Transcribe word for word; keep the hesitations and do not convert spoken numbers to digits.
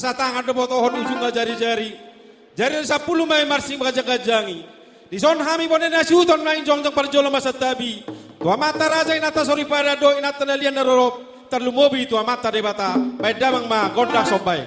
Satangan do botohon ujungna jari-jari. Jari na sampulu ma i marsing mangganjang-ganjangi. Dison hami bone na siuton naeng jongjong parjolo ma santabi. Tu amanta raja, inanta soripada dohot inanta na liat na rorop, tarlumobi tu amanta Debata. Baen damang ma gondang somba i.